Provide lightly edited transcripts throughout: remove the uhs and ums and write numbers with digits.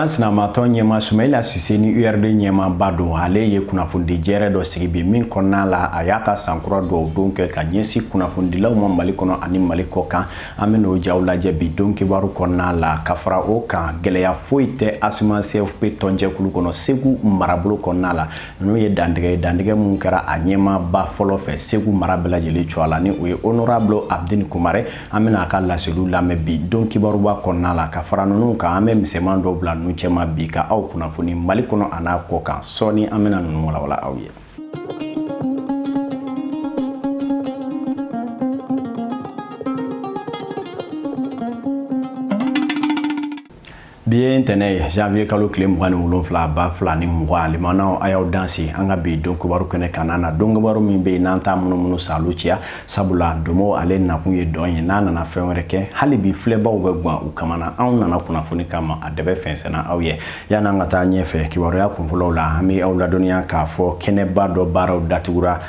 An sinamatɔn ɲɛmaa Sumayila Sise ni URD ɲɛmaaba don, ale ye kunnafonidi jɛrɛ dɔ sigi bi min kɔnɔna la a y'a ka sankura dugawu don kɛ ka ɲɛsin kunnafonidilaw ma Mali kɔnɔ ani Mali kɔ kan. An bɛ n'o jaw lajɛ bi don kibaru kɔnɔna la. Ka fara o kan, gɛlɛya foyi tɛ ASMA CFP tɔnjɛkulu kɔnɔ Segu marabolo kɔnɔna la. Ninnu ye dantigɛ ye, dantigɛ mun kɛra a ɲɛmaaba fɔlɔ fɛ Segu mara bɛɛ lajɛlen cogoya la, ni o ye Honorable Abdini Kumare. An bɛna a ka laseliw lamɛn bi don kibaruba kɔnɔna la. Ka fara ninnu kan, an bɛ misɛnman dɔw bila ninnu cɛma bi ka aw kunnafoni Mali kɔnɔ a n'a kɔ kan. Sɔɔni an bɛna ninnu walawala aw ye. Bi ye ntɛnɛn ye, janvier kalo tile 27, 2020. Limanaw, a y'aw danse an ka bi don kibaru kɛnɛ kan na. Don kibaru min bɛ yen n'an t'a munumunu salu ciya, sabula domo ale nakun ye dɔn ye, n'a nana fɛn wɛrɛ kɛ, hali bi filɛbaw bɛ gan u kamana. Anw nana kunnafoni kama, a dɛbɛ fɛnsɛnna aw ye. Yan'an ka taa ɲɛfɛ kibaruya kunfɔlɔw la, an bɛ aw ladɔnniya k'a fɔ kɛnɛba dɔ baaraw datugura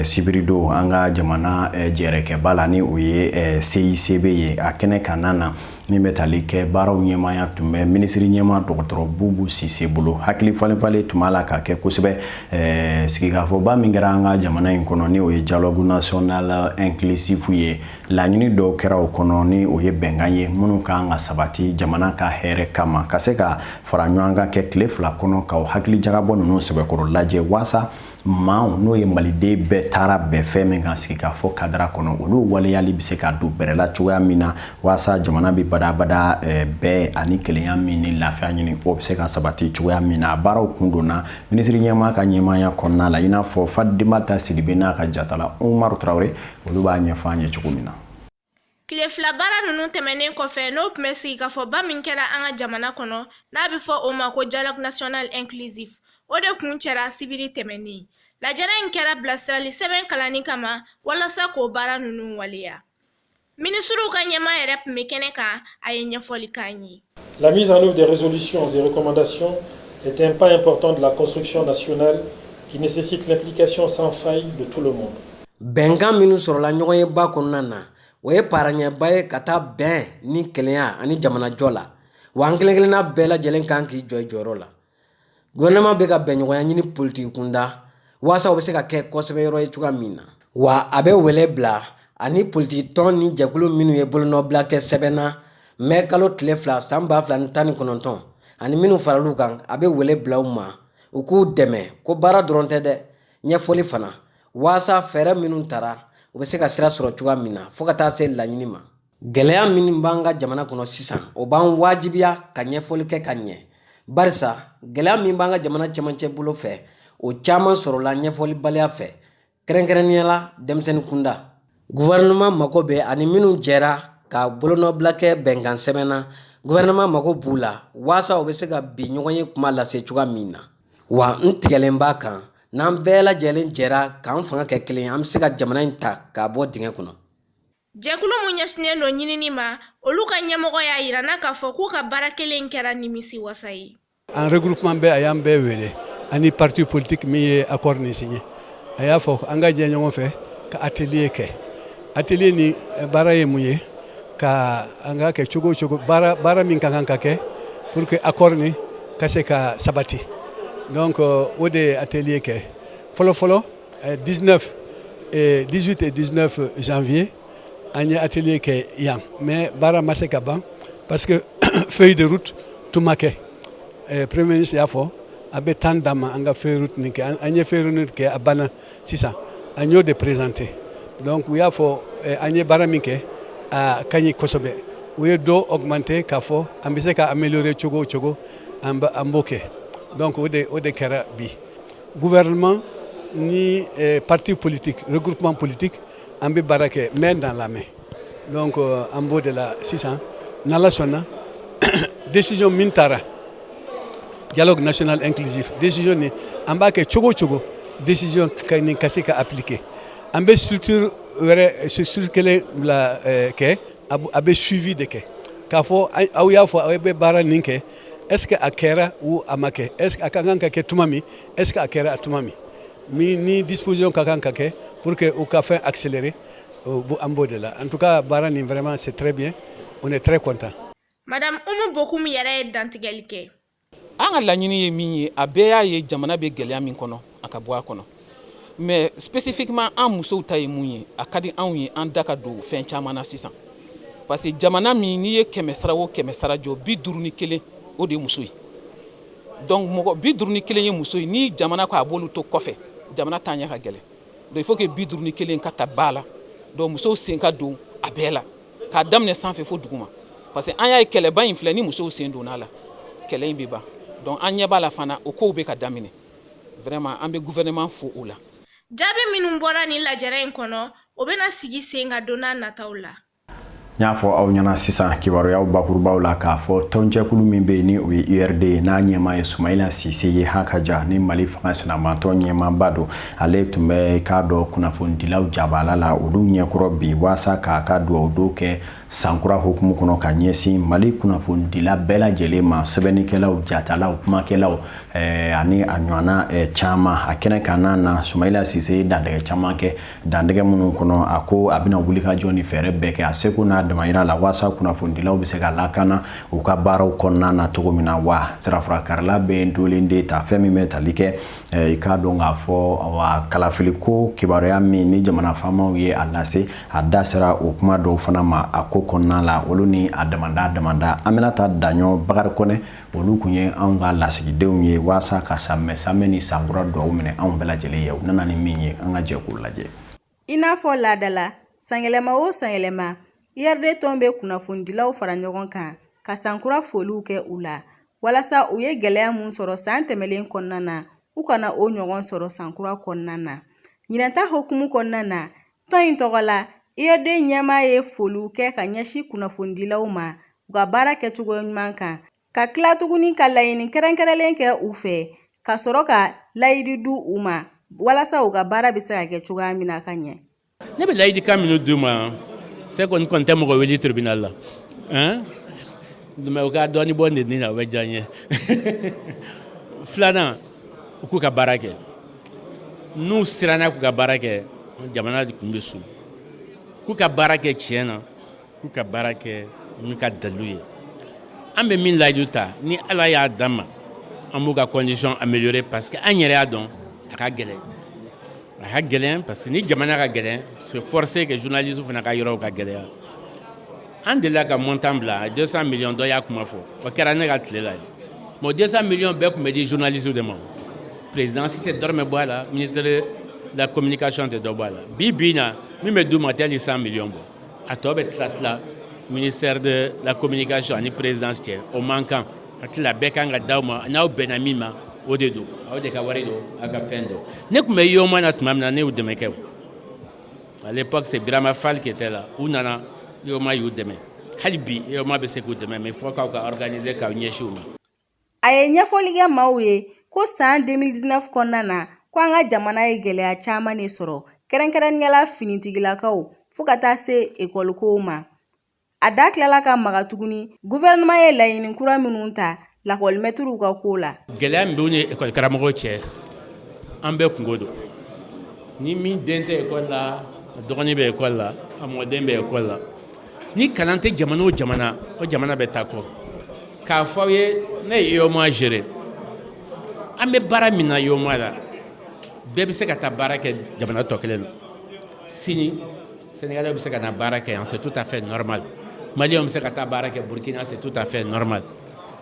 sibiridon an ka jamana jɛrɛkɛba la, ni o ye CICB ye. A kɛnɛ kan na min bɛ tali kɛ baaraw ɲɛmaaya tun bɛ minisiri ɲɛmaa dɔgɔtɔrɔ Bubu Sise bolo. Hakili falenfalen tun b'a la ka kɛ kosɛbɛ sigikafɔba min kɛra an ka jamana in kɔnɔ, ni o ye dialogue national inclusif ye. Laɲini dɔw kɛra o kɔnɔ, ni o ye bɛnkan ye minnu kan ka sabati jamana ka hɛrɛ kama, ka se ka fara ɲɔgɔn kan kɛ tile 2 kɔnɔ ka o hakili jagabɔ ninnu sɛbɛkɔrɔ lajɛ, waasa maaw n'o ye maliden bɛɛ taara bɛn fɛn min kan sigikafɔ kadara kɔnɔ, olu waleyali bɛ se ka don bɛrɛ la cogoya min na, waasa jamana bɛ badabada bɛɛ ani kelenya min ni lafiya ɲini, o bɛ se ka sabati cogoya min na. A baaraw kun donna minisiri ɲɛmaa ka ɲɛmaaya kɔnɔna la, i n'a fɔ Fadimata Sidibe n'a ka jatala Umaru Tarawele, olu b'a ɲɛfɔ an ye cogo min na. Tile 2 baara ninnu tɛmɛnen kɔfɛ, n'o tun bɛ sigikafɔba min kɛra an ka jamana kɔnɔ, n'a bɛ fɔ o ma ko dialogue national inclusif, o de kun cɛra sibiri tɛmɛnen. Lajɛrɛ in kɛra bilasirali sɛbɛn kalanni kama walasa k'o baara ninnu waleya. Minisiriw ka ɲɛmaa yɛrɛ tun bɛ kɛnɛ kan, a ye ɲɛfɔli k'an ye. La mise en œuvre des résolutions et recommandations est un pas important de la construction nationale qui nécessite l'implication sans faille de tout le monde. Bɛnkan minnu sɔrɔla ɲɔgɔnyeba kɔnɔna na, o ye paraɲɛba ye ka taa bɛn ni kelenya ani jamanajɔ la. Wa an kelen kelenna bɛɛ lajɛlen kan k'i jɔ i jɔyɔrɔ la. Gouvernement bɛ ka bɛnɲɔgɔnya ɲini politiki kunda waasa o bɛ se ka kɛ kosɛbɛ yɔrɔ ye cogoya min na. Wa a bɛ wele bila ani politiki tɔn ni jɛkulu minnu ye bolonɔbila kɛ sɛbɛn na mɛ kalo tile 2 san 2019, ani minnu faral'u kan, a bɛ wele bila u ma u k'u dɛmɛ, ko baara dɔrɔn tɛ dɛ, ɲɛfɔli fana, waasa fɛɛrɛ minnu tara, u bɛ se ka sira sɔrɔ cogoya min na fo ka taa se laɲini ma. Gɛlɛya minnu b'an ka jamana kɔnɔ sisan, o b'an wajibiya ka ɲɛfɔli kɛ ka ɲɛ, barisa gɛlɛya min b'an ka jamana cɛmancɛ bolo fɛ, o caman sɔrɔla ɲɛfɔlibaliya fɛ, kɛrɛnkɛrɛnnenya la denmisɛnnin kunda. Gouvernement mako bɛ ani minnu jɛra ka bolonɔbila kɛ bɛnkan sɛbɛn na, gouvernement mako b'u la waasa u bɛ se ka bi ɲɔgɔn ye kuma lase cogoya min na. Wa n tigɛlen b'a kan, n'an bɛɛ lajɛlen jɛra k'an fanga kɛ kelen, an bɛ se ka jamana in ta k'a bɔ dingɛ kɔnɔ. Jɛkulu mun ɲɛsinnen don ɲinini ma, olu ka ɲɛmɔgɔ y'a yira n'a k'a fɔ k'u ka baara kelen kɛra nimisi wasa ye. An regroupement bɛɛ, a y'an bɛɛ wele ani parti politique min ye accord nin signé. A y'a fɔ an ka jɛ ɲɔgɔn fɛ ka atelier kɛ. Atelier ni baara ye mun ye? Ka an ka kɛ cogo o cogo, baara baara min ka kan ka kɛ pour que accord ni ka se ka sabati. Donc o de ye atelier kɛ fɔlɔ fɔlɔ 19 et 18 et 19 janvier. An ye atelier kɛ yan, mais baara ma se ka ban parce que feuille de route tun ma kɛ. Premier ministre y'a fɔ a bɛ temps d'an ma an ka feuille de route nin kɛ. An ye feuille de route kɛ, a banna. Sisan an y'o de présenter. Donc u y'a fɔ an ye baara min kɛ, a ka ɲi kosɛbɛ. U ye dɔ augmenter k'a fɔ an bɛ se ka améliorer cogo o cogo, an b'o kɛ. Donc o de kɛra bi. Gouvernement ni parti politique, regroupement politique, an bɛ baara kɛ main dans la main. Donc an b'o de la sisan. N'Ala sɔnna, décision min taara dialogue national inclusif, décision ni an b'a kɛ cogo o cogo, décision ka nin ka se ka appliquer. An bɛ structure wɛrɛ, structure kelen bila kɛ, a bɛ suivi de kɛ k'a fɔ aw y'a fɔ aw bɛ baara nin kɛ, est ce que a kɛra ou a ma kɛ? Est ce que a ka kan ka kɛ tuma min? Est ce que a kɛra a tuma min? Ni disposition ka kan ka kɛ pour que u ka fɛn accélérer, an b'o de la. En tout cas, baara nin, vraiment, c'est très bien, on est très content. Madame Umu Bokum yɛrɛ ye dantigɛli kɛ. An ka laɲini ye min ye, a bɛɛ y'a ye jamana bɛ gɛlɛya min kɔnɔ, a ka bɔ a kɔnɔ. Mais spécifiquement, an musow ta ye mun ye? A ka di anw ye an da ka don fɛn caman na sisan, parce que jamana min n'i ye 100 sara o 100 sara jɔ, 51, o de ye muso ye. Donc mɔgɔ 51 ye muso ye. Ni jamana ko a b'olu to kɔfɛ, jamana taa ɲɛ ka gɛlɛn. Donc il faut que 51 ka ta ba la. Donc musow sen ka don a bɛɛ la, k'a daminɛ sanfɛ fo duguma, parce que an y'a ye kɛlɛba in filɛ, ni musow sen donna a la, kɛlɛ in bɛ ban. Donc an ɲɛ b'a la fana, o kow bɛ ka daminɛ. Vraiment, an bɛ gouvernement fo o la. Jaabi minnu bɔra nin lajɛrɛ in kɔnɔ, o bɛna sigi sen kan don n'a nataw la. N y'a fɔ aw ɲɛna sisan kibaruyaw bakurubaw la k'a fɔ tɔnjɛkulu min bɛ yen, ni o ye URD ye, n'a ɲɛmaa ye Sumayila Sise ye, hakaja ni Mali fanga sinamatɔn ɲɛmaaba don, ale tun bɛ k'a dɔn kunnafonidilaw jabala la olu ɲɛkɔrɔ bi, waasa k'a ka dugawu don kɛ sankura hukumu kɔnɔ ka ɲɛsin Mali kunnafonidila bɛɛ lajɛlen ma, sɛbɛnnikɛlaw, jatalaw, kumakɛlaw ani a ɲɔgɔnna caman. A kɛnɛ kan n'a na, Sumayila Sise ye dantigɛ caman kɛ, dantigɛ minnu kɔnɔ a ko a bɛna wulikajɔ ni fɛɛrɛ bɛɛ kɛ a seko n'a damayira la, waasa kunnafonidilaw bɛ se ka lakana u ka baaraw kɔnɔna na cogo min na. Wa sirafarakarila bɛ dolen de ta fɛn min bɛ tali kɛ, i k'a dɔn k'a fɔ wa kalafiliko kibaruya min ni jamana faamaw ye a lase, a da sera o kuma dɔw fana ma a ko kɔnɔna la, olu ni a damanda damanda. An bɛna taa Daɲɔ Bakari Kɔnɛ, olu kun ye anw ka lasigidenw ye, waasa ka samɛ samɛ ni sankura duwawu minɛ anw bɛɛ lajɛlen ye. U nana ni min ye, an ka jɛ k'o lajɛ. I n'a fɔ laadala, sanyɛlɛma o sanyɛlɛma, URD tɔn bɛ kunnafonidilaw fara ɲɔgɔn kan ka sankura foliw kɛ u la, walasa u ye gɛlɛya mun sɔrɔ san tɛmɛlen kɔnɔna na, u kana o ɲɔgɔn sɔrɔ sankura kɔnɔna na. Ɲinɛta hukumu kɔnɔna na, tɔn in tɔgɔ la, URD ɲɛmaa ye foliw kɛ ka ɲɛsin kunnafonidilaw ma u ka baara kɛcogo ɲuman kan, ka tila tuguni ka laɲini kɛrɛnkɛrɛnlen kɛ u fɛ, ka sɔrɔ ka layidu di u ma walasa u ka baara bɛ se ka kɛ cogoya min na ka ɲɛ. Ne bɛ layidikan minnu d'u ma, se kɔni kɔni tɛ mɔgɔ wele tribunal la hein, mais u ka dɔɔni bɔ nɛni na, o bɛ diya n ye. Filanan, u k'u ka baara kɛ. N'u siranna k'u ka baara kɛ, jamana kun bɛ su. K'u ka baara kɛ tiɲɛ na, k'u ka baara kɛ n'u ka dalilu ye. An bɛ min layidu ta, ni Ala y'a d'an ma, an b'u ka condition améliorer, parce que an yɛrɛ y'a dɔn a ka gɛlɛn, a ka gɛlɛn, parce que ni jamana ka gɛlɛn, c'est forcé que journaliste fana ka yɔrɔw ka gɛlɛya. An delila ka montant bila 200 millions, dɔ y'a kuma fɔ, o kɛra ne ka tile la ye. Bon, 200 millions bɛɛ tun bɛ di journaliste de ma, présidence tɛ dɔrɔmɛ bɔ a la, ministre de la Communication tɛ dɔ bɔ a la. Bi bi in na, min bɛ d'u ma, tɛ hali 100 millions bɔ. A tɔ bɛ tila tila ministère de la Communication ani présidence cɛ. O man kan. Hakili la, bɛɛ kan ka d'aw ma n'aw bɛnna min ma, o de don. Aw de ka wari don, aw ka fɛn don. Ne tun bɛ UEMOA na tuma min na, ne y'u dɛmɛ kɛ. À l'époque, c'est Birama Fall qui était là. U nana, UEMOA y'u dɛmɛ. Hali bi, UEMOA bɛ se k'u dɛmɛ, mais il faut k'aw ka organiser k'aw ɲɛsin u ma. A ye ɲɛfɔli kɛ maaw ye ko san 2019 kɔnɔna na, ko an ka jamana ye gɛlɛya caman de sɔrɔ, kɛrɛnkɛrɛnnenya la finitigilakaw, fo ka taa se ekɔlikow ma. A da tilala ka maga tuguni gouvernement ye laɲini kura minnu ta lakɔlimɛtiriw ka ko la. Gɛlɛya min b'u ni ekɔli karamɔgɔw cɛ, an bɛɛ kungo don. Ni min den tɛ ekɔli la, a dɔgɔnin bɛ ekɔli la, a mɔden bɛ ekɔli la. Ni kalan tɛ jamana o jamana, o jamana bɛ taa kɔ. K'a fɔ aw ye, ne ye UEMOA gérer. An bɛ baara min na UEMOA la, bɛɛ bɛ se ka taa baara kɛ jamana tɔ kelen na. Sini, Sénégalais bɛ se ka na baara kɛ yan, c'est tout à fait normal. Maliens bɛ se ka taa baara kɛ Burkina, c'est tout à fait normal.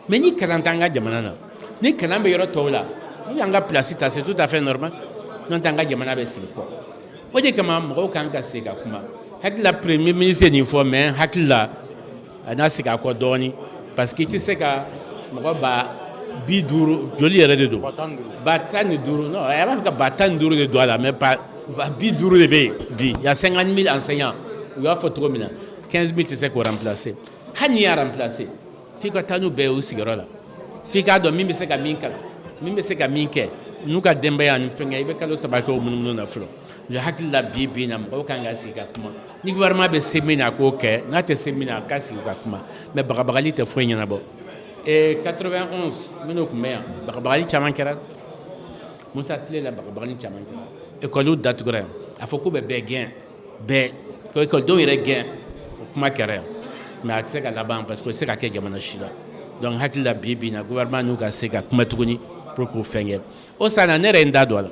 Mais ni kalan t'an ka jamana na, ni kalan bɛ yɔrɔ tɔw la, n'u y'an ka place ta, c'est tout à fait normal. N'o tɛ, an ka jamana bɛ sigi kɔ. O de kama mɔgɔw kan ka segin ka kuma. Hakili la, premier ministre ye nin fɔ, mais hakili la, a n'a segin a kɔ dɔɔni, parce que i tɛ se ka mɔgɔ 50,000 joli yɛrɛ de don, 15 000, non, a b'a fɛ ka 15 000 de don a la, mais 50 000 de bɛ yen bi. Il y a 50 000 enseignants, u y'a fɔ cogo min na, 15 000 tɛ se k'o remplacer. Hali n'i y'a remplacer, f'i ka taa n'u bɛɛ ye u sigiyɔrɔ la, f'i k'a dɔn min bɛ se ka min kalan, min bɛ se ka min kɛ n'u ka denbaya ni fɛnkɛ. I bɛ kalo 3 kɛ o munumunu na fɔlɔ. Je hakili la, bi bi in na, mɔgɔw kan ka sigi ka kuma. Ni gouvernement bɛ se min na, a k'o kɛ. N'a tɛ se min na, a ka sigi ka kuma. Mais bagabagali tɛ foyi ɲɛnabɔ. Et 91 minnu tun bɛ yan, bagabagali caman kɛra. Musa tile la, bagabagali caman kɛra. Ekɔliw datugura yan, a fɔ k'u bɛ bɛɛ gɛn, bɛɛ ko ekɔlidenw yɛrɛ gɛn, o kuma kɛra yan. Mais a tɛ se ka laban, parce que o tɛ se ka kɛ jamana si la. Donc hakili la, bi bi in na, gouvernement n'u ka se ka kuma tuguni pour k'o fɛn kɛ. O san na, ne yɛrɛ ye n da don a la.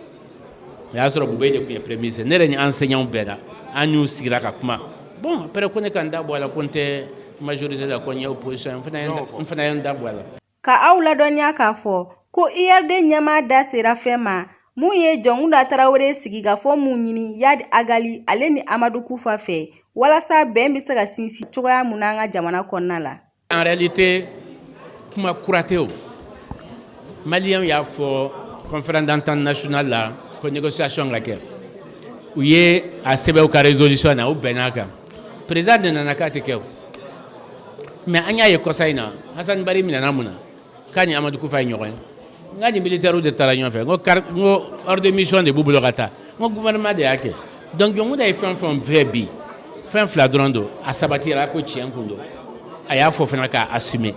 O y'a sɔrɔ Bube de tun ye premier ministre. Ne yɛrɛ ni enseignants bɛɛ la, an y'u sigira ka kuma. Bon, après, ko ne ka n da bɔ a la, ko n tɛ majorité la, ko n ye opposition. N fana ye n da bɔ a la. Ka aw ladɔnniya k'a fɔ ko URD ɲɛmaa da sera fɛn ma mun ye Jɔnkunda Tarawele sigikafɔ mun ɲini Iyad Ag Ghali ale ni Amadu Kufa fɛ, walasa bɛn bɛ se ka sinsin cogoya mun na an ka jamana kɔnɔna la. En réalité, kuma kura tɛ. O Maliyɛnw y'a fɔ conférence d'entente nationale la ko négociation ka kɛ. U ye a sɛbɛn u ka résolution na, u bɛnn'a kan. Président de nana k'a tɛ kɛ. O mais an y'a ye kɔsa in na, Hassan Bari minɛna mun na k'a ni Amadu Kufa ye ɲɔgɔn ye? N k'a ni militaires de taara ɲɔgɔn fɛ. N ko ordre de mission de b'u bolo ka taa. N ko gouvernement de y'a kɛ. Donc Jɔnkunda ye fɛn fɛn fɛ bi, fɛn fila dɔrɔn don. A sabatira ko tiɲɛ kun don, a y'a fɔ fana k'a assumer.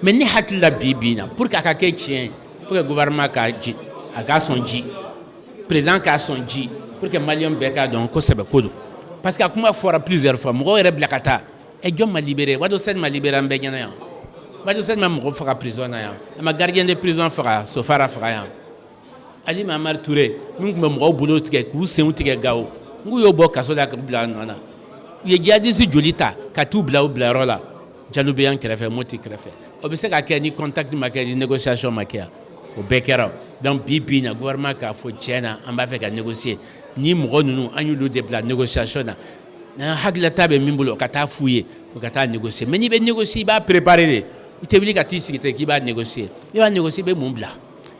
Mais ne hakili la, bi bi in na, pour que a ka kɛ tiɲɛ ye, faut que gouvernement ka ji, a k'a sɔn ji, président k'a sɔn ji, pour que Maliyɛn bɛɛ k'a dɔn ko sɛbɛ ko don. Parce que a kuma fɔra plusieurs fois, mɔgɔw yɛrɛ bila ka taa. Ɛ, jɔn ma libéré? Wado Sène ma libéré an bɛɛ ɲɛna yan. Wado Sène ma mɔgɔ faga prison na yan? A ma gardien de prison faga, Sofara faga yan? Ali Mamari Touré min tun bɛ mɔgɔw bolo tigɛ k'u senw tigɛ Gawo, n k'u y'o bɔ kaso la k'u bila a nɔ na. U ye djihadiste joli ta ka t'u bila u bilayɔrɔ la Jalobeyan kɛrɛfɛ, Moti kɛrɛfɛ? O bɛ se ka kɛ ni contact ma kɛ, ni négociation ma kɛ yan? O bɛɛ kɛra. Donc bi bi in na, gouvernement k'a fɔ tiɲɛ na, an b'a fɛ ka négocier ni mɔgɔ ninnu, an y'olu de bila négociation na. N'an hakililata bɛ min bolo, ka taa f'u ye, o ka taa négocier. Mais n'i bɛ négocier, i b'a préparer de. I tɛ wuli ka t'i sigi ten k'i b'a négocier. I b'a négocier, i bɛ mun bila,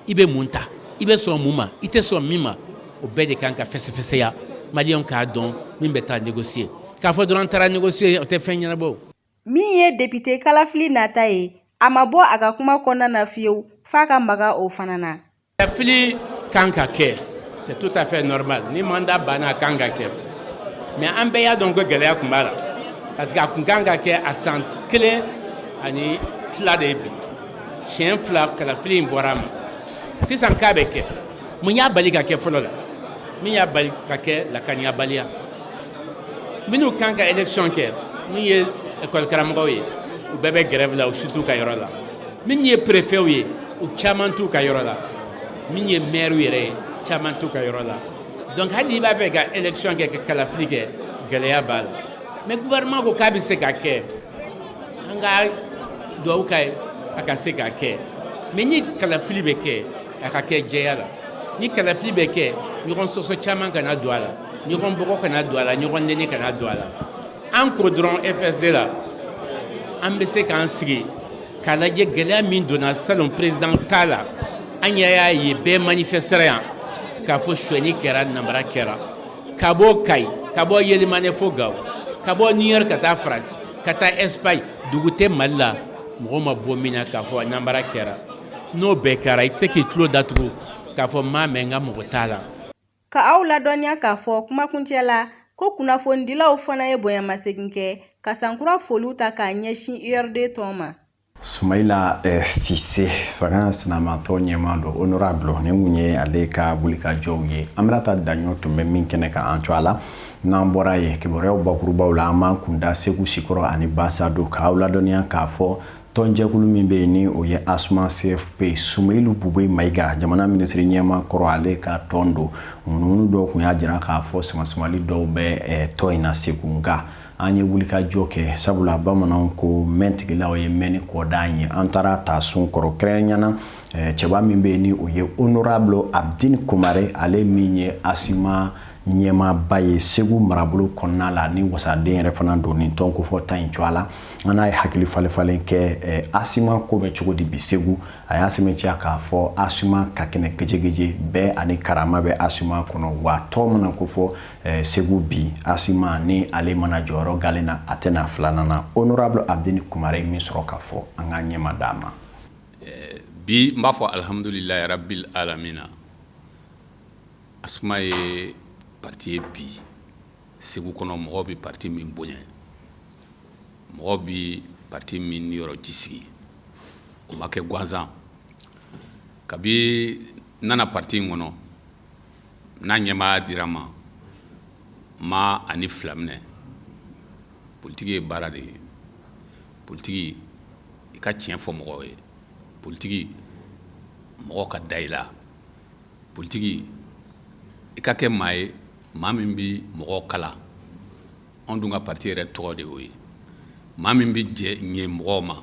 i bɛ mun ta, i bɛ sɔn mun ma, i tɛ sɔn min ma, o bɛɛ de kan ka fɛsɛfɛsɛya, Maliyɛnw k'a dɔn min bɛ taa négocier. K'a fɔ dɔrɔn an taara négocier, o tɛ fɛn ɲɛnabɔ. Min ye depite kalafili nata ye, a ma bɔ a ka kuma kɔnɔna na fiyewu f'a ka maga o fana na. Fili kan ka kɛ, c'est tout à fait normal. Ni mandat banna, a kan ka kɛ. Mais an bɛɛ y'a dɔn ko gɛlɛya tun b'a la, parce que a kun kan ka kɛ a san kelen ani tila de ye bi. Siɲɛ fila kalafili in bɔra a ma. Sisan k'a bɛ kɛ, mun y'a bali ka kɛ fɔlɔ la? Min y'a bali ka kɛ, lakaniyabaliya. Minnu kan ka élection kɛ, min ye école karamɔgɔw ye, u bɛɛ bɛ grève la, u si t'u ka yɔrɔ la. Min ye préfet ye, u caman t'u ka yɔrɔ la. Min ye maire yɛrɛ ye, caman t'u ka yɔrɔ la. Donc hali n'i b'a fɛ ka élection kɛ, ka kalafili kɛ, gɛlɛya b'a la. Mais gouvernement ko k'a bɛ se ka kɛ, an ka dugawu k'a ye a ka se ka kɛ. Mais ni kalafili bɛ kɛ, a ka kɛ jɛya la. Ni kalafili bɛ kɛ, ɲɔgɔn sɔsɔ caman kana don a la, ɲɔgɔn bɔgɔ kana don a la, ɲɔgɔn nɛni kana don a la. An ko dɔrɔn FSD la, an bɛ se k'an sigi k'a lajɛ gɛlɛya min donna salon président ta la. An yɛrɛ y'a ye, bɛɛ manifestera yan k'a fɔ sonyɛni kɛra, namara kɛra, ka bɔ Kayi, ka bɔ Yelimane fo Gawo, ka bɔ New York ka taa Faransi, ka taa Espagne, dugu tɛ Mali la mɔgɔ ma bɔ min na k'a fɔ namara kɛra. N'o bɛɛ kɛra, i tɛ se k'i tulo datugu k'a fɔ n m'a mɛn, n ka mɔgɔ t'a la. Ka aw ladɔnniya k'a fɔ kumakuncɛ la ko kunnafonidilaw fana ye bonyamasegin kɛ ka sankura foliw ta k'a ɲɛsin URD tɔn ma. Sumayila Sise, fanga sinamatɔ ɲɛmaa don, honorable, nin kun ye ale ka wulikajɔw ye. Aminata Daɲɔ tun bɛ min kɛnɛ kan an to a la. N'an bɔra yen, kibaruyaw bakurubaw la, an b'an kunda Segu Sikɔrɔ ani Basado k'aw ladɔnniya k'a fɔ tɔnjɛkulu min bɛ yen ni o ye ASMA CFP, Sumeyilu Bubey Mayiga, jamana minisiri ɲɛmaa kɔrɔ, ale ka tɔn don. Ŋunuŋunu dɔw kun y'a jira k'a fɔ samasamali dɔw bɛ tɔn in na Segu, nka an ye wulikajɔ kɛ, sabula bamananw ko mɛn tigilaw ye mɛnni kɔdan ye. An taara ta sun kɔrɔ, kɛrɛnkɛrɛnnenya na cɛba min bɛ yen ni o ye honorable Abdini Kumare, ale min ye ASMA ɲɛmaaba ye Segu marabolo kɔnɔna la, ni wasaden yɛrɛ fana don nin tɔn kofɔta in cogoya la. An n'a ye hakili falen-falen kɛ ASMA ko bɛ cogo di bi Segu. A y'a sɛmɛntiya k'a fɔ ASMA ka kɛnɛ gejegeje bɛɛ ani karama bɛ ASMA kɔnɔ, wa tɔn mana ko fɔ Segu bi, ASMA ni ale mana jɔyɔrɔ galen na, a tɛna filanan na. Honorable Abdini Kumare min sɔrɔ k'a fɔ, an ka ɲɛma d'a ma. Bi n b'a fɔ alhamdulilayi rabil alamina. ASMA ye parti ye bi Segu kɔnɔ, mɔgɔw bɛ parti min bonya, mɔgɔw bɛ parti min niyɔrɔ ji sigi. O ma kɛ gansan. Kabi n nana parti in kɔnɔ, n'a ɲɛmaaya dira n ma, n ma ani fila minɛ. Politiki ye baara de ye. Politiki, i ka tiɲɛ fɔ mɔgɔw ye. Politiki, mɔgɔ ka da i la. Politiki, i ka kɛ maa ye, maa min bɛ mɔgɔw kala. Anw dun ka parti yɛrɛ tɔgɔ de y'o ye. Maa min bɛ jɛ ɲɛ mɔgɔw ma,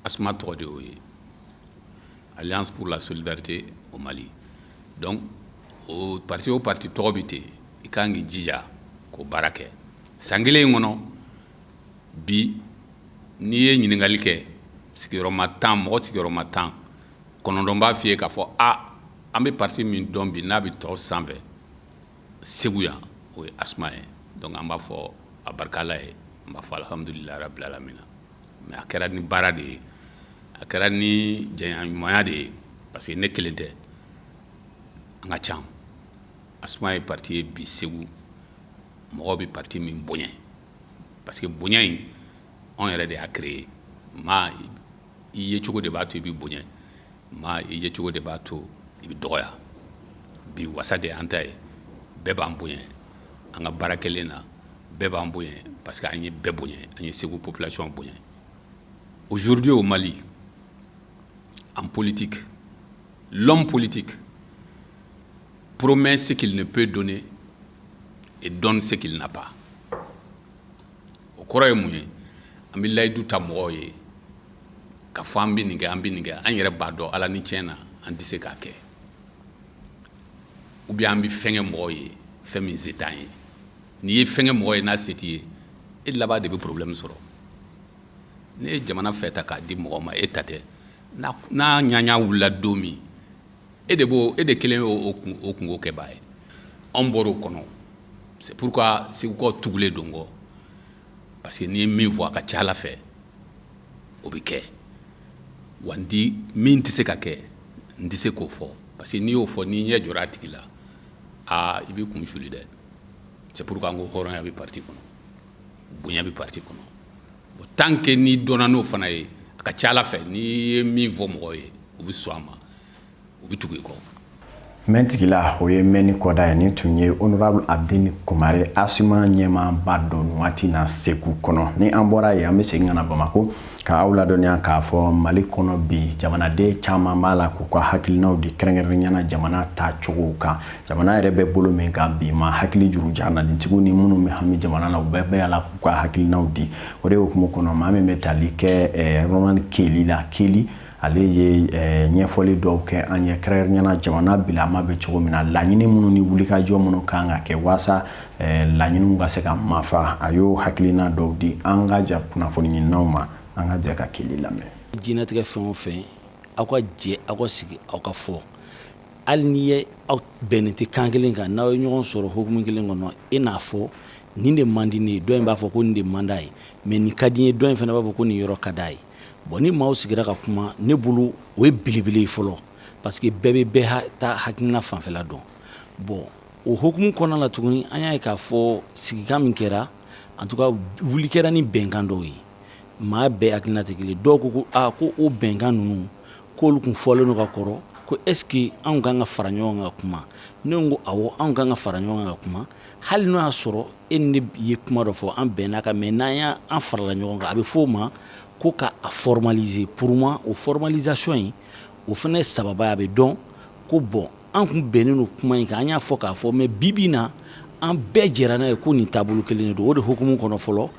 ASMA tɔgɔ de y'o ye, Alliance pour la solidarité au Mali. Donc o parti, o parti tɔgɔ bɛ ten. I kan k'i jija k'o baara kɛ san kelen in kɔnɔ. Bi, n'i ye ɲininkali kɛ sigiyɔrɔma 10, mɔgɔ sigiyɔrɔma 10, 9 b'a f'i ye k'a fɔ a an bɛ parti min dɔn bi, n'a bɛ tɔw sanfɛ Segu yan, o ye ASMA ye. Donc an b'a fɔ a barika Ala ye, an b'a fɔ alhamdulilayi rabil alamina. Mais a kɛra ni baara de ye, a kɛra ni janya ɲumanya de ye, parce que ne kelen tɛ, an ka ca. ASMA ye parti ye bi Segu, mɔgɔw bɛ parti min bonya, parce que bonya in, anw yɛrɛ de y'a créé. Maa i ye cogo de b'a to i bɛ bonya, maa i ye cogo de b'a to i bɛ dɔgɔya. Bi, wasa de y'an ta ye. Bɛɛ b'an bonya an ka baara kɛlen na, bɛɛ b'an bonya parce que an ye bɛɛ bonya, an ye Segu population bonya. Aujourd'hui au Mali, en politique, l'homme politique promet ce qu'il ne peut donner et donne ce qu'il n'a pas. O kɔrɔ ye mun ye? An bɛ layidu ta mɔgɔw ye ka fɔ an bɛ nin kɛ, an bɛ nin kɛ. An yɛrɛ b'a dɔn, Ala ni tiɲɛ na, an tɛ se k'a kɛ. Ou bien an bɛ fɛn kɛ mɔgɔw ye, fɛn min se t'an ye. N'i ye fɛn kɛ mɔgɔ ye n'a se t'i ye, e laban de bɛ problème sɔrɔ. Ne ye jamana fɛ ta k'a di mɔgɔ ma, e ta tɛ. N'a ɲaɲa wulila don min, e de b'o, e de kelen y'o o kungo kɛbaa ye. Anw bɔr'o kɔnɔ. C'est pourquoi Segukaw tugulen don kɔ, parce que n'i ye min fɔ, a ka ca Ala fɛ, o bɛ kɛ. Wa n di min tɛ se ka kɛ, n tɛ se k'o fɔ, parce que n'i y'o fɔ, n'i ɲɛ jɔra a tigi la, aa, i b'i kun suli dɛ. C'est pourquoi n ko hɔrɔnya bɛ parti kɔnɔ, bonya bɛ parti kɔnɔ. Bon, tant que n'i dɔnna n'o fana ye, a ka ca Ala fɛ, n'i ye min fɔ mɔgɔw ye, u bɛ sɔn a ma, u bɛ tugu i kɔ. Mɛn tigila, o ye mɛnni kɔda ye. Nin tun ye honorable Abdini Kumare, ASMA ɲɛmaaba don nin waati na Segu kɔnɔ. Ni an bɔra yen, an bɛ segin ka na Bamako ka aw ladɔnniya k'a fɔ Mali kɔnɔ bi, jamanaden caman b'a la k'u ka hakilinaw di, kɛrɛnkɛrɛnnenya la jamana taacogow kan, jamana yɛrɛ bɛ bolo min kan bi. Ma hakili juru janadintigiw ni minnu bɛ hami jamana la, u bɛɛ bɛ la k'u ka hakilinaw di. O de hukumu kɔnɔ, maa min bɛ tali kɛ Roman Keli la, Keli, ale ye ɲɛfɔli dɔw kɛ an ye, kɛrɛnkɛrɛnnenya jamana bilama bɛ cogo min na, laɲini minnu ni wulikajɔ minnu kan ka kɛ waasa laɲiniw ka se ka mafa. A y'o hakilina dɔw di an ka ja kunnafoni ɲininaw ma. An ka jɛ ka Keli lamɛn. Diɲɛnatigɛ fɛn o fɛn, aw ka jɛ, aw ka sigi, aw ka fɔ. Hali n'i ye aw bɛnnen tɛ kan kelen kan, n'aw ye ɲɔgɔn sɔrɔ hukumu kelen kɔnɔ, e n'a fɔ nin de man di ne ye, dɔ in b'a fɔ ko nin de man d'a ye, mais nin ka di n ye, dɔ in fana b'a fɔ ko nin yɔrɔ ka d'a ye. Bon, ni maaw sigira ka kuma, ne bolo, o ye belebele ye fɔlɔ, parce que bɛɛ bɛ bɛɛ ta hakilina fanfɛla dɔn. Bon, o hukumu kɔnɔna la tuguni, an y'a ye k'a fɔ sigikan min kɛra, en tout cas wuli kɛra ni bɛnkan dɔw ye. Maa bɛɛ hakilina tɛ kelen. Dɔw ko ko aa, ko o bɛnkan ninnu, k'olu kun fɔlen don ka kɔrɔ, ko est ce que anw kan ka fara ɲɔgɔn kan ka kuma? Ne ko awɔ, anw kan ka fara ɲɔgɔn kan ka kuma. Hali n'o y'a sɔrɔ e ni ne ye kuma dɔ fɔ, an bɛnna kan, mais n'an y'an farala ɲɔgɔn kan, a bɛ fɔ o ma ko ka a formaliser. Pour moi, o formalisation in, o fana ye sababa ye. A bɛ dɔn ko bon, an kun bɛnnen don kuma in kan, an y'a fɔ k'a fɔ, mais bi bi in na, an bɛɛ jɛra n'a ye ko nin taabolo kelen de don. O de hukumu kɔnɔ fɔlɔ,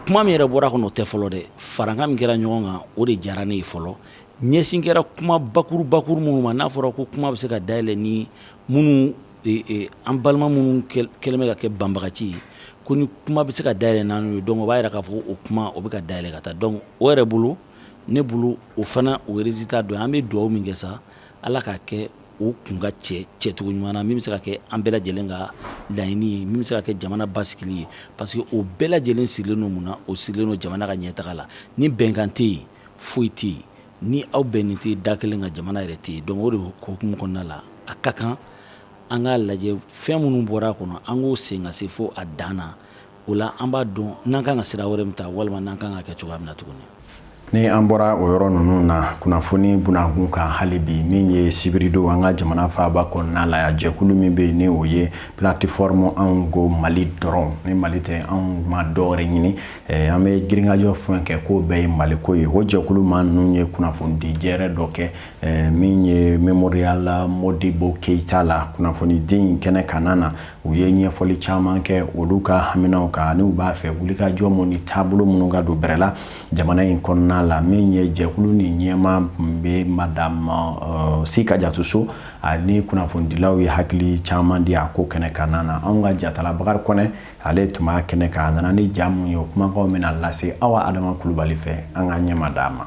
kuma min yɛrɛ bɔra kɔnɔ, o tɛ fɔlɔ dɛ. Farankan min kɛra ɲɔgɔn kan, o de diyara ne ye fɔlɔ. Ɲɛsin kɛra kuma bakuru bakuru minnu ma, n'a fɔra ko kuma bɛ se ka dayɛlɛ ni minnu, an balima minnu kɛlen bɛ ka kɛ banbagaci ye, ko ni kuma bɛ se ka dayɛlɛ n'an ye. Donc o b'a yira k'a fɔ o kuma, o bɛ ka dayɛlɛ ka taa. Donc o yɛrɛ bolo, ne bolo, o fana o résultat dɔ ye. An bɛ dugawu min kɛ sa, Ala k'a kɛ o kun ka cɛ cɛcogo ɲuman na, min bɛ se ka kɛ an bɛɛ lajɛlen ka laɲini ye, min bɛ se ka kɛ jamana basigili ye, parce que o bɛɛ lajɛlen sirilen don mun na? O sirilen don jamana ka ɲɛtaga la. Ni bɛnkan tɛ yen, foyi tɛ yen. Ni aw bɛnnen tɛ da kelen ka, jamana yɛrɛ tɛ yen. Donc o de hukumu kɔnɔna la, a ka kan an k'a lajɛ fɛn minnu bɔra a kɔnɔ, an k'o sen ka se fo a dan na. O la, an b'a dɔn n'an kan ka sira wɛrɛ min ta, walima n'an kan ka kɛ cogoya min na tuguni. Ni an bɔra o yɔrɔ ninnu na, kunnafoni bunakun kan hali bi, min ye sibiridon an ka jamana faaba kɔnɔna la yan, jɛkulu min bɛ yen ni o ye plateforme Anw ko Mali dɔrɔn, ni Mali tɛ anw ma dɔwɛrɛ ɲini, an bɛ girinkajɔ fɛn kɛ k'o bɛɛ ye Mali ko ye. O jɛkulu maa ninnu ye kunnafonidi jɛrɛ dɔ kɛ min ye Mémorial Modibo Keyita la. Kunnafonidi in kɛnɛ kanna na, u ye ɲɛfɔli caman kɛ olu ka haminaw kan ani u b'a fɛ wulikajɔ mun ni taabolo minnu ka don bɛrɛ la jamana in kɔnɔna la. Min ye jɛkulu ni ɲɛmaa tun bɛ madame Si Kajatu So ani kunnafonidilaw ye hakili caman di a ko kɛnɛ kanna na. Anw ka jatala Bakari Kɔnɛ, ale tun b'a kɛnɛ kan, a nana ni ja mun ye, o kumakanw bɛna lase Awa Adama Kulubali fɛ. An ka ɲɛma d'a ma.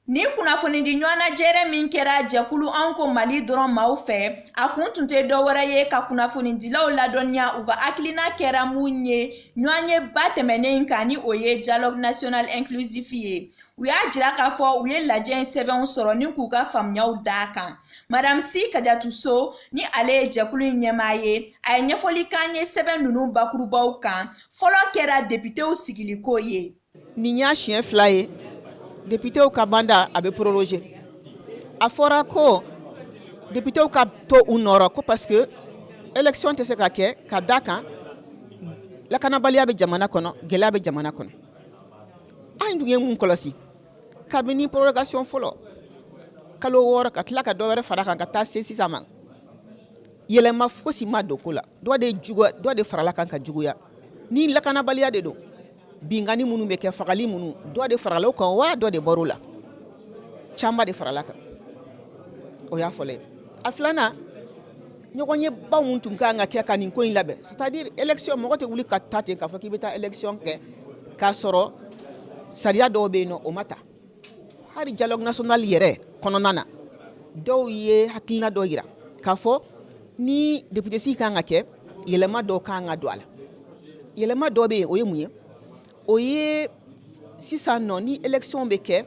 Nin kunnafonidi ɲɔgɔnnajɛrɛ min kɛra jɛkulu Anw ko Mali dɔrɔn maaw fɛ, a kun tun tɛ dɔwɛrɛ ye ka kunnafonidilaw ladɔnniya u ka hakilina kɛra mun ye ɲɔgɔnyeba tɛmɛnen in kan, ni o ye dialogue national inclusif ye. U y'a jira k'a fɔ u ye lajɛ in sɛbɛnw sɔrɔ ni k'u ka faamuyaw d'a kan. Madame Si Kajatu So, ni ale ye jɛkulu in ɲɛmaa ye, a ye ɲɛfɔli k'an ye sɛbɛn ninnu bakurubaw kan. Fɔlɔ kɛra depitew sigiliko ye. Nin y'a siɲɛ fila ye depitew ka mandat a bɛ proroger. A fɔra ko depitew ka to u nɔrɔ ko parce que élection tɛ se ka kɛ ka da kan lakanabaliya bɛ jamana kɔnɔ, gɛlɛya bɛ jamana kɔnɔ. An dun ye mun kɔlɔsi kabini prorogation fɔlɔ kalo 6, ka tila ka dɔ wɛrɛ fara kan ka taa se sisan ma, yɛlɛma fosi ma don ko la. Dɔ de farala kan ka juguya. Ni lakanabaliya de don, binkanni minnu bɛ kɛ, fagali minnu, dɔ de farala o kan wa dɔ de bɔr'o la? Caman de farala kan. O y'a fɔlɔ ye. A filanan, ɲɔgɔnyeba min tun kan ka kɛ ka nin ko in labɛn, c'est à dire élection, mɔgɔ tɛ wuli ka taa ten k'a fɔ k'i bɛ taa élection kɛ k'a sɔrɔ sariya dɔw bɛ yen nɔ, o ma ta. Hali dialogue national yɛrɛ kɔnɔna na, dɔw ye hakilina dɔ yira k'a fɔ ni député sigi kan ka kɛ, yɛlɛma dɔw kan ka don a la. Yɛlɛma dɔ bɛ yen, o ye mun ye? O ye sisan nɔ, ni élection bɛ kɛ,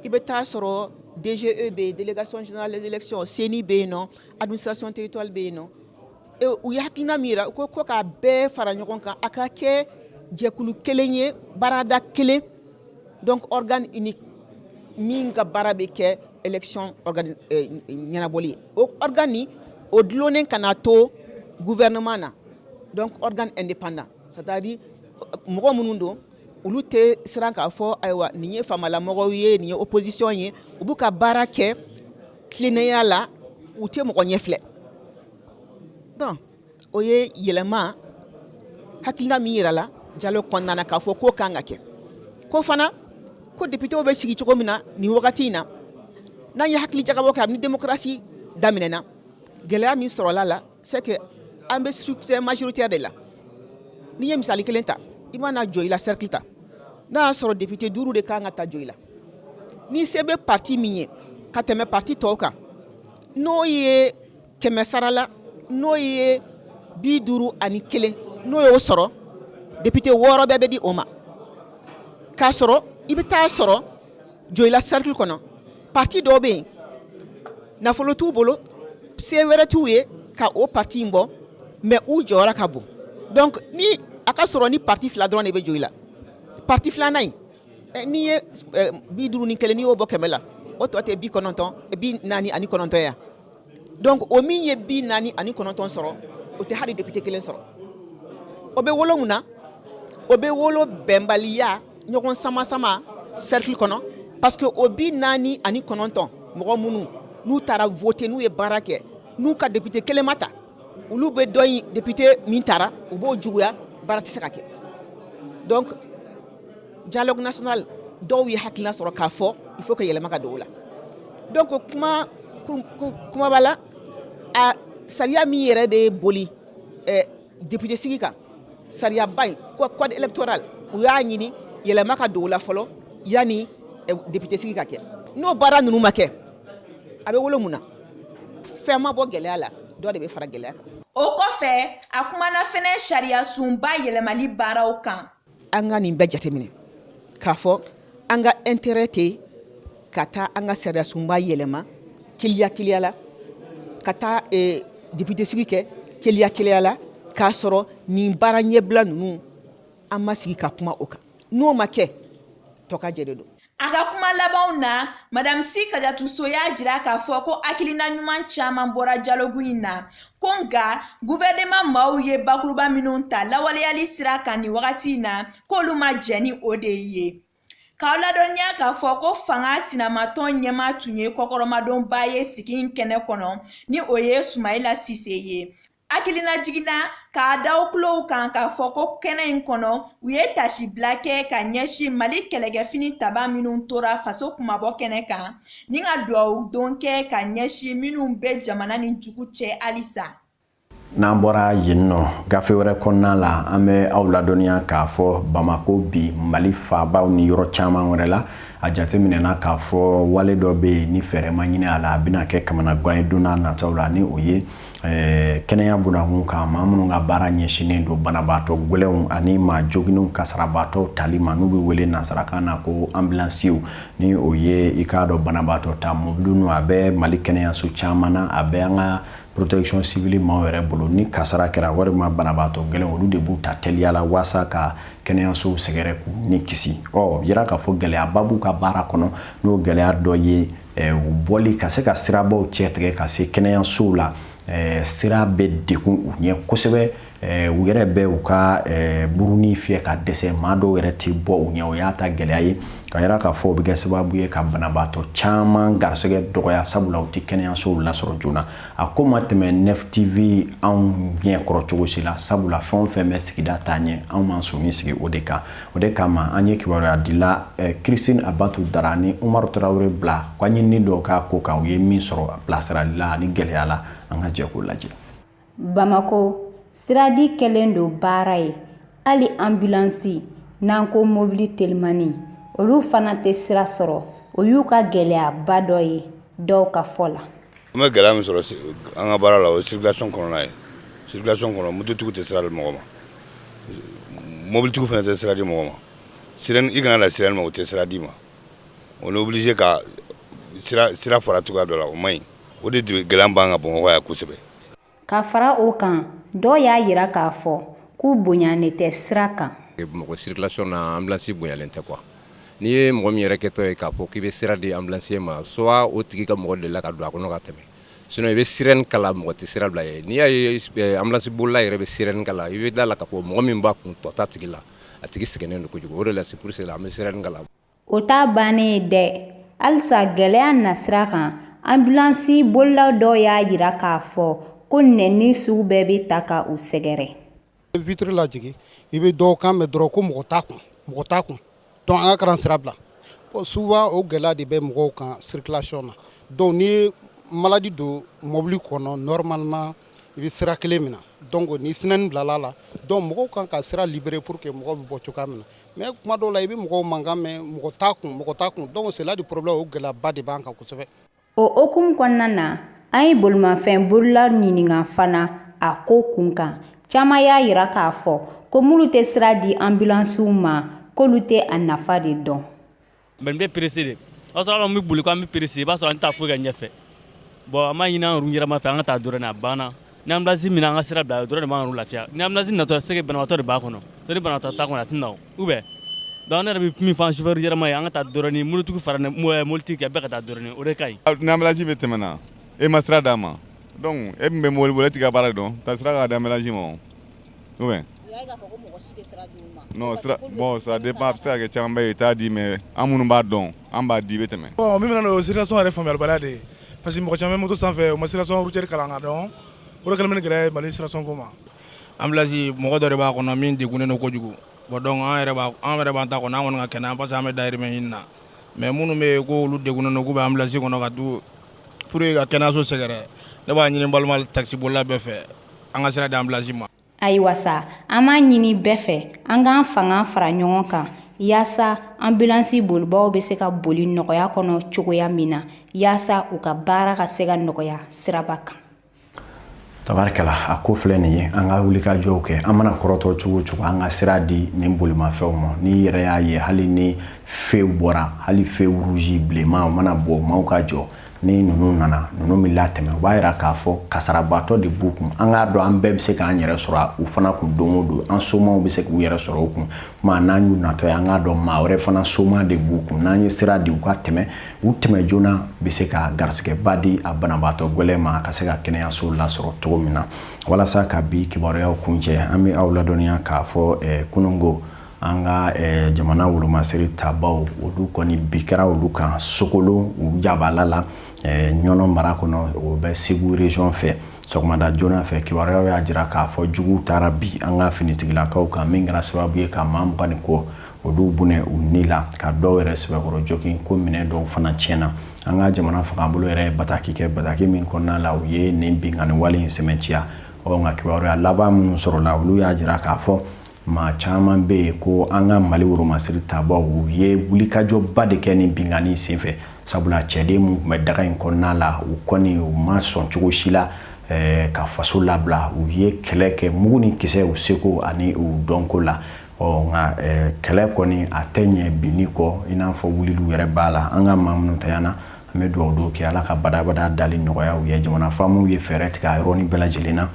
i bɛ taa sɔrɔ DGE bɛ yen, délégation générale des élections, CENI bɛ yen nɔ, administration territoriale bɛ yen nɔ. U ye hakilina min yira ko k'a bɛɛ fara ɲɔgɔn kan, a ka kɛ jɛkulu kelen ye, baarada kelen, donc organe unique min ka baara bɛ kɛ élection ɲɛnabɔli ye. O organe nin, o dulonnen kana to gouvernement na, donc organe indépendant, c'est à dire mɔgɔ minnu don, olu tɛ siran k'a fɔ ayiwa nin ye faamalamɔgɔw ye, nin ye opposition ye. U b'u ka baara kɛ tilennenya la, u tɛ mɔgɔ ɲɛ filɛ. Donc o ye yɛlɛma hakilina min yira la dialogue kɔnɔna na k'a fɔ k'o kan ka kɛ. Ko fana ko députéw bɛ sigi cogo min na nin wagati in na, n'an ye hakili jagabɔ kɛ, a ni démocratie daminɛna, gɛlɛya min sɔrɔla la, c'est que an bɛ scrutin majoritaire de la. N'i ye misali kelen ta, i mana Joyila cercle ta, n'a y'a sɔrɔ député duuru de kan ka ta Joyila, ni se bɛ parti min ye ka tɛmɛ parti tɔw kan, n'o ye 100 sara la, n'o ye 51, n'o y'o sɔrɔ, député 6 bɛɛ bɛ di o ma. K'a sɔrɔ i bɛ taa sɔrɔ Joyila cercle kɔnɔ, parti dɔw bɛ yen, nafolo t'u bolo, se wɛrɛ t'u ye ka o parti in bɔ, mais u jɔyɔrɔ ka bon. Donc ni a ka sɔrɔ ni parti fila dɔrɔn de bɛ Joyila, parti filanan in, n'i ye 51, n'i y'o bɔ 100 la, o tɔ tɛ 90, 49 yan. Donc o min ye 49 sɔrɔ, o tɛ hali député kelen sɔrɔ. O bɛ wolo mun na? O bɛ wolo bɛnbaliya, ɲɔgɔn sama sama cercle kɔnɔ, parce que o 49 mɔgɔ minnu n'u taara voter, n'u ye baara kɛ, n'u ka député kelen ma ta, olu bɛ dɔ in député min taara, u b'o juguya, baara tɛ se ka kɛ. Donc dialogue national dɔw ye hakilina sɔrɔ k'a fɔ il faut que yɛlɛma ka don o la. Donc kuma kumaba la, a sariya min yɛrɛ bɛ boli député sigi kan, sariyaba in, code électoral, u y'a ɲini yɛlɛma ka don o la fɔlɔ yanni député sigi ka kɛ. N'o baara ninnu ma kɛ, a bɛ wolo mun na? Fɛn ma bɔ gɛlɛya la, dɔ de bɛ fara gɛlɛya kan. O kɔfɛ, a kumana fɛnɛ sariya sunba yɛlɛmali baaraw kan. An ka nin bɛɛ jateminɛ k'a fɔ an ka intérêt tɛ ka taa an ka sariya sunba yɛlɛma teliya teliya la, ka taa député sigi kɛ teliya teliya la, k'a sɔrɔ nin baara ɲɛbila ninnu, an ma sigi ka kuma o kan. N'o ma kɛ, tɔ ka jɛ de don. A ka kuma labanw na, Madame Si Kajatu So y'a jira k'a fɔ ko hakilina ɲuman caman bɔra dialogue in na, ko nka gouvernement maaw ye bakuruba minnu ta lawaleyali sira kan nin wagati in na, k'olu ma jɛn ni o de ye. K'aw ladɔnniya k'a fɔ ko fanga sinamatɔn ɲɛmaa tun ye kɔkɔrɔmadonba ye sigi in kɛnɛ kɔnɔ, ni o ye Sumayila Sise ye. Hakililajigin na k'a da aw tulow kan k'a fɔ ko kɛnɛ in kɔnɔ, u ye tasibila kɛ ka ɲɛsin Mali kɛlɛkɛfini taba minnu tora faso kunmabɔ kɛnɛ kan, ni ka dugawu don kɛ ka ɲɛsin minnu bɛ jamana ni jugu cɛ halisa. N'an bɔra yen nɔ, gafe wɛrɛ kɔnɔna la, an bɛ aw ladɔnniya k'a fɔ Bamako bi, Mali faabaw ni yɔrɔ caman wɛrɛ la, a jateminɛna k'a fɔ wale dɔ bɛ yen, ni fɛɛrɛ ma ɲini a la, a bɛna kɛ kamanagan ye don n'a nataw la, ni o ye kɛnɛya bunakun kan, maa minnu ka baara ɲɛsinnen don banabaatɔ gɛlɛnw ani maa joginnenw kasarabaatɔw tali ma, n'u bɛ wele nansarakan na ko ambulanciers, ni o ye i k'a dɔn banabaatɔ ta mobili. A bɛ Mali kɛnɛyaso caman na, a bɛ an ka protection civile maaw yɛrɛ bolo. Ni kasara kɛra walima banabaatɔ gɛlɛn, olu de b'u ta teliya la waasa ka kɛnɛyasow sɛgɛrɛ k'u ni kisi. Ɔ yira k'a fɔ gɛlɛyaba b'u ka baara kɔnɔ, n'o gɛlɛya dɔ ye u bɔli ka se ka sirabaw cɛ tigɛ ka se kɛnɛyasow la. Sira bɛ degun u ɲɛ kosɛbɛ, u yɛrɛ bɛ u ka buruni fiyɛ ka dɛsɛ, maa dɔw yɛrɛ tɛ bɔ u ɲɛ. O y'a ta gɛlɛya ye ka yira k'a fɔ o bɛ kɛ sababu ye ka banabaatɔ caman garisɛgɛ dɔgɔya, sabula u tɛ kɛnɛyasow lasɔrɔ joona. A ko ma tɛmɛ Nef TV anw ɲɛ kɔrɔ cogo si la, sabula fɛn o fɛn bɛ sigida taa ɲɛ, anw m'an sɔnni sigi o de kan. O de kama an ye kibaruyadila Christine Abatu Dara ni Umaru Tarawele bila ka ɲinini dɔw k'a ko kan. U ye min sɔrɔ bilasirali la ani gɛlɛya la, an ka jɛ k'o lajɛ. Bamako, siradi kɛlen don baara ye. Hali anbilansi, n'an ko mobili telimani, olu fana tɛ sira sɔrɔ. O y'u ka gɛlɛyaba dɔ ye, dɔw ka fɔ la. An bɛ gɛlɛya min sɔrɔ an ka baara la, o ye circulation kɔnɔna ye. Circulation kɔnɔ, mototigiw tɛ sira di mɔgɔ ma, mobilitigiw fana tɛ sira di mɔgɔ ma. Sirène, i kana na sirène ma, o tɛ sira d'i ma. On est obligé ka sira fara cogoya dɔ la, o man ɲi. O de gɛlɛya b'an kan Bamakɔ yan kosɛbɛ. Ka fara o kan, dɔw y'a jira k'a fɔ k'u bonyanen tɛ sira kan. Bamakɔ circulation na, ambulance bonyalen tɛ quoi. N'i ye mɔgɔ min yɛrɛ kɛtɔ ye k'a fɔ k'i bɛ sira di ambulancier ma, soit o tigi ka mɔgɔ delila ka don a kɔnɔ ka tɛmɛ, sinon i bɛ sirène kala, mɔgɔ tɛ sira bila ye. N'i y'a ye ambulance bolila yɛrɛ bɛ sirène kala, i bɛ da la k'a fɔ mɔgɔ min b'a kun tɔ t'a tigi la, a tigi sɛgɛnnen don kojugu. O de la, c'est pour cela an bɛ sirène kala. O t'a bannen ye dɛ. Halisa gɛlɛya nasira kan, anbilansi bolila dɔw y'a jira k'a fɔ ko nɛni sugu bɛɛ bɛ ta ka u sɛgɛrɛ. Vitre lajigin, i bɛ dɔw kan mɛn dɔrɔn ko mɔgɔ t'a kun, mɔgɔ t'a kun, donc an ka kana sira bila. Bon, souvent o gɛlɛya de bɛ mɔgɔw kan circulation na. Donc n'i ye malade don mobili kɔnɔ, normalement i bɛ sira kelen minɛ. Donc ni sirène bilala la, donc mɔgɔw kan ka sira libérer pour que mɔgɔw bɛ bɔ cogoya min na. Mais kuma dɔw la, i bɛ mɔgɔw mankan mɛn, mɔgɔ t'a kun, mɔgɔ t'a kun. Donc c'est là du problème, o gɛlɛyaba de b'an kan kosɛbɛ. O hukumu kɔnɔna na, an ye bolimafɛn bolila ɲininka fana a ko kun kan. Caman y'a jira k'a fɔ ko minnu tɛ sira di anbilansiw ma, k'olu tɛ a nafa de dɔn. Mais n bɛ pressé de, o y'a sɔrɔ an bɛ boli ko an bɛ pressé, i b'a sɔrɔ an tɛ taa foyi kɛ ɲɛfɛ. Bon, an b'a ɲini an yɛrɛ yɛrɛma fɛ, an ka taa dɔrɔn, a banna. Ni ambulance minɛ, an ka sira bila, o dɔrɔn de b'an yɛrɛ lafiya. Ni ambulance natɔ, c'est que banabaatɔ de b'a kɔnɔ. Ni banabaatɔ t'a kɔnɔ, a tɛ na o. Ou bien donc ne yɛrɛ bɛ min fɔ an chauffeur yɛrɛma ye, an ka taa dɔrɔn, mototigiw fara mobilitigi kan, bɛɛ ka taa dɔrɔn, o de ka ɲi. Ni ambulance bɛ tɛmɛ na, e ma sira d'a ma, donc e min bɛ mobili boli, e t'i ka baara dɔn, taa sira ka di ambulance ma o, ou bien non sira. Bon, ça dépend, a bɛ se ka kɛ caman bɛ yen i t'a di, mais an minnu b'a dɔn, an b'a di, i bɛ tɛmɛ. Bon, min bɛ na n'o ye circulation yɛrɛ faamuyalibaliya de ye, parce que mɔgɔ caman bɛ moto sanfɛ, u ma circulation routière kalan ka dɔn. O de kɛlen bɛ ni gɛlɛya ye Mali circulation ko ma. Ambulance, mɔgɔ dɔ de b'a kɔnɔ min degunnen don kojugu. Bon, donc an yɛrɛ b'an ta kɔnɔ, an kɔni ka kɛnɛ, parce que an bɛ dahirimɛ ɲini na. Mais minnu bɛ yen ko olu degunnen don, k'u bɛ ambulance kɔnɔ ka t'u pour que ka kɛnɛyaso sɛgɛrɛ, ne b'a ɲini balima taxi bolila bɛɛ fɛ, an ka sira di ambulance ma. Ayiwa sa, an b'a ɲini bɛɛ fɛ, an k'an fanga fara ɲɔgɔn kan yaasa anbilansi bolibaw bɛ se ka boli nɔgɔya kɔnɔ cogoya min na, yaasa u ka baara ka se ka nɔgɔya siraba kan. Tabarikala, a ko filɛ nin ye, an ka wulikajɔw kɛ. An mana kɔrɔtɔ cogo o cogo, an ka sira di nin bolimafɛnw ma. N'i yɛrɛ y'a ye, hali ni feu bɔra, hali feu rouge bilenman o mana bɔ, maaw ka jɔ. Ni ninnu nana, ninnu bɛ latɛmɛ, o b'a yira k'a fɔ kasarabatɔ de b'u kun. An k'a dɔn, an bɛɛ bɛ se k'an yɛrɛ sɔrɔ u fana kun don o don, an somaw bɛ se k'u yɛrɛ sɔrɔ u kun. Kuma n'an y'u natɔ ye, an k'a dɔn maa wɛrɛ fana soma de b'u kun. N'an ye sira di u ka tɛmɛ, u tɛmɛ joona bɛ se ka garisigɛba di a banabaatɔ gɛlɛn ma, a ka se ka kɛnɛyaso lasɔrɔ cogo min na. Walasa ka bi kibaruyaw kuncɛ, an bɛ aw ladɔnniya k'a fɔ kununko an ka jamana wolomasiri tabaw, olu kɔni bi kɛra olu kan Sokolo u jabala la, Ɲɔnɔ mara kɔnɔ, o bɛ Segu région fɛ. Sɔgɔmada joona fɛ, kibaruyaw y'a jira k'a fɔ juguw taara bi an ka finitigilakaw kan, min kɛra sababu ye ka maa 20 ni kɔ olu bɔnɛ u ni la, ka dɔw yɛrɛ sɛbɛkɔrɔ jogin, ko minɛn dɔw fana tiɲɛna. An ka jamana fangabolo yɛrɛ ye bataki kɛ, bataki min kɔnɔna la u ye nin binkanni wale in sɛmɛntiya. Ɔ nka kibaruya laban minnu sɔrɔla, olu y'a jira k'a fɔ maa caman bɛ yen ko an ka Mali woromasiri tabaw, u ye wulikajɔba de kɛ nin binkanni senfɛ, sabula cɛden minnu tun bɛ daga in kɔnɔna la, u kɔni u ma sɔn cogo si la ka faso labila. U ye kɛlɛ kɛ mugu ni kisɛ u seko ani u dɔnko la. Ɔ nka kɛlɛ kɔni a tɛ ɲɛ binni kɔ, i n'a fɔ wuliliw yɛrɛ b'a la. An ka maa minnu tanyana, an bɛ dugawu don kɛ, Ala ka badabada dali nɔgɔya u ye. Jamana faamaw ye fɛɛrɛ tigɛ a yɔrɔnin bɛɛ lajɛlen na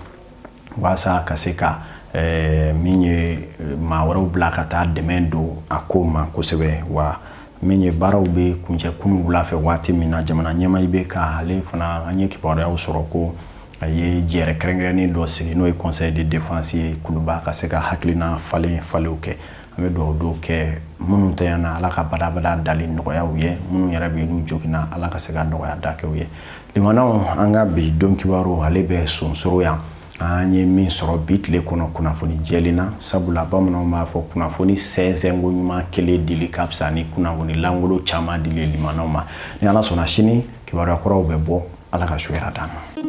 walasa ka se ka min ye maa wɛrɛw bila ka taa dɛmɛ don a ko ma kosɛbɛ. Wa min ye baaraw bɛ kuncɛ kunun wula fɛ waati min na, jamana ɲɛmaa IBK, ale fana, an ye kibaruyaw sɔrɔ ko a ye jɛrɛ kɛrɛnkɛrɛnnen dɔ sigi, n'o ye conseil de défense ye Kuluba, ka se ka hakilina falen falenw kɛ. An bɛ dugawu don kɛ minnu tanyana, Ala ka badabada dali nɔgɔya u ye. Minnu yɛrɛ bɛ yen n'u joginna, Ala ka se ka nɔgɔya da kɛ u ye. Limanaw, an ka bi don kibaru ale bɛ sonsoro yan. An ye min sɔrɔ bi tile kɔnɔ kunnafoni jɛlen na, sabula bamananw b'a fɔ kunnafoni sɛnsɛnko ɲuman kelen dili ka fisa ni kunnafoni lankolon caman dili limanaw ma. Ni Ala sɔnna, sini kibaruya kuraw bɛ bɔ. Ala ka su hɛrɛ d'an ma.